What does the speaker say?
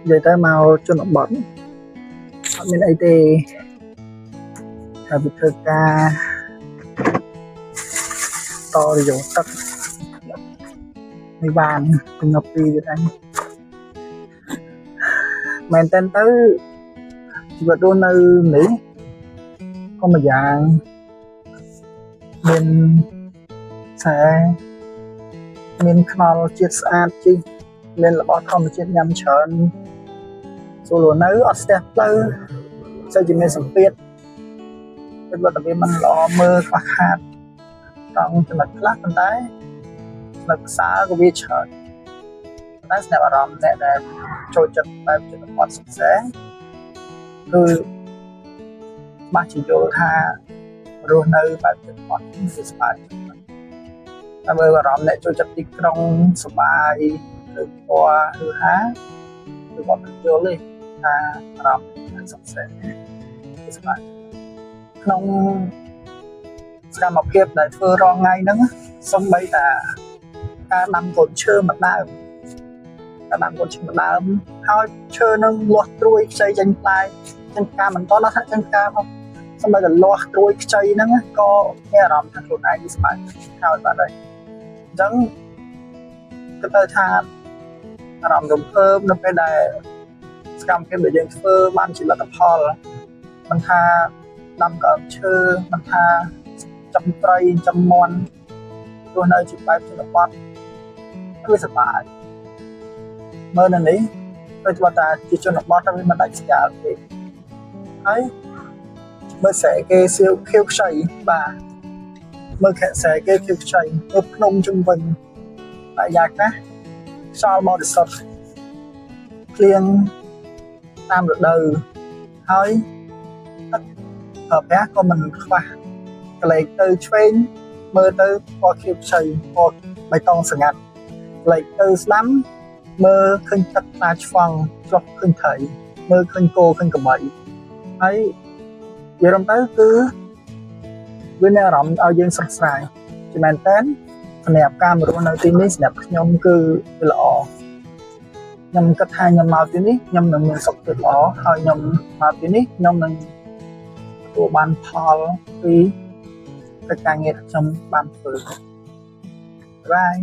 និយាយទៅមកជនបទអត់មានអីទេហើយវាធ្វើការតរយោទឹកនេះបានទំនប់ពីទៀតអញមែនតើទៅជីវិតរស់នៅនេះក៏មួយយ៉ាងមានខ្សែមានខ្នល់ជាតិស្អាតជីមានរបស់ធម្មជាតិញ៉ាំច្រើនស្រួលរស់នៅអត់ស្ទះផ្លូវសូវជាមានសម្ពាធពេលវត្តវាមិនល្អមើលខ្វះខាតត្រង់ចំណុចខ្លះប៉ុន្តែចំណុចប្រសើរក៏វាច្រើនតែស្នាក់អារម្មណ៍អ្នកដែលចូលចិត្តបែបជនបទសុខសាន្តគឺច្បាស់ជាយល់ថារស់នៅបែបជនបទវាស្បាយចិត្តតែបើអារម្មណ៍អ្នកចូលចិត្តទីក្រុងសបាយឬពណ៌ឬហាគឺគាត់មិនយល់ទេថាអារម្មណ៍សុខសាន្តវាសប្បាយក្នុងសកម្មភាពដែលធ្វើរាល់ថ្ងៃហ្នឹងសំបីតាការដាំកូនឈើមួយដើមការដាំកូនឈើមួយដើមហើយឈើនឹងលាស់ត្រួយខ្ចីចេញផ្លែចេញផ្កាមិនតដល់ថាចេញផ្កាផងសំបីតែលាស់ត្រួយខ្ចីហ្នឹងក៏មានអារម្មណ៍ថាខ្លួនឯងវាសប្បាយហើយបាត់ហើយអញ្ចឹងគិតទៅថាអារម្មណ៍រំភើបនៅពេលដែលសកម្មភាពដែលយើងធ្វើបានជាលទ្ធផលមិនថាដាំកើមឈើមិនថាចំត្រីចំមន់រស់នៅជាបែបជនបទវាសប្បាយមើលនៅនេះដូចថាតាជាជនបទតែវាមិនដាច់ស្គាល់ទេហើយមើលស្រែគេសៀវខៀវខ្ចីបាទមើលខែស្រែគេខៀវខ្ចីមើលភ្នំជុំវិញបរិយាកាសខ្យល់បរិសុទ្ធភ្លៀងតាមរដូវហើយទឹកប្រើប្រាស់ក៏មិនខ្វះក្លែកទៅឆ្វេងមើលទៅពណ៌ខៀវខ្ចីពណ៌បៃតងស្ងាត់ក្លែកទៅស្ដាំមើលឃើញទឹកផ្លាឆ្វង់ឆ្លុះឃើញត្រីមើលឃើញគោឃើញក្របីហើយនិយាយរំទៅគឺវាមានអារម្មណ៍ឲ្យយើងស្រស់ស្រាយជាមែនតើសម្រាប់ការមករស់នៅទីនេះសម្រាប់ខ្ញុំគឺវាល្អខ្ញុំគិតថាខ្ញុំមកទីនេះខ្ញុំនឹងមានសុខភាពល្អហើយខ្ញុំមកទីនេះខ្ញុំនឹងទទួលបានផលពីកិច្ចការងារដែលខ្ញុំបានធ្វើ។ Bye.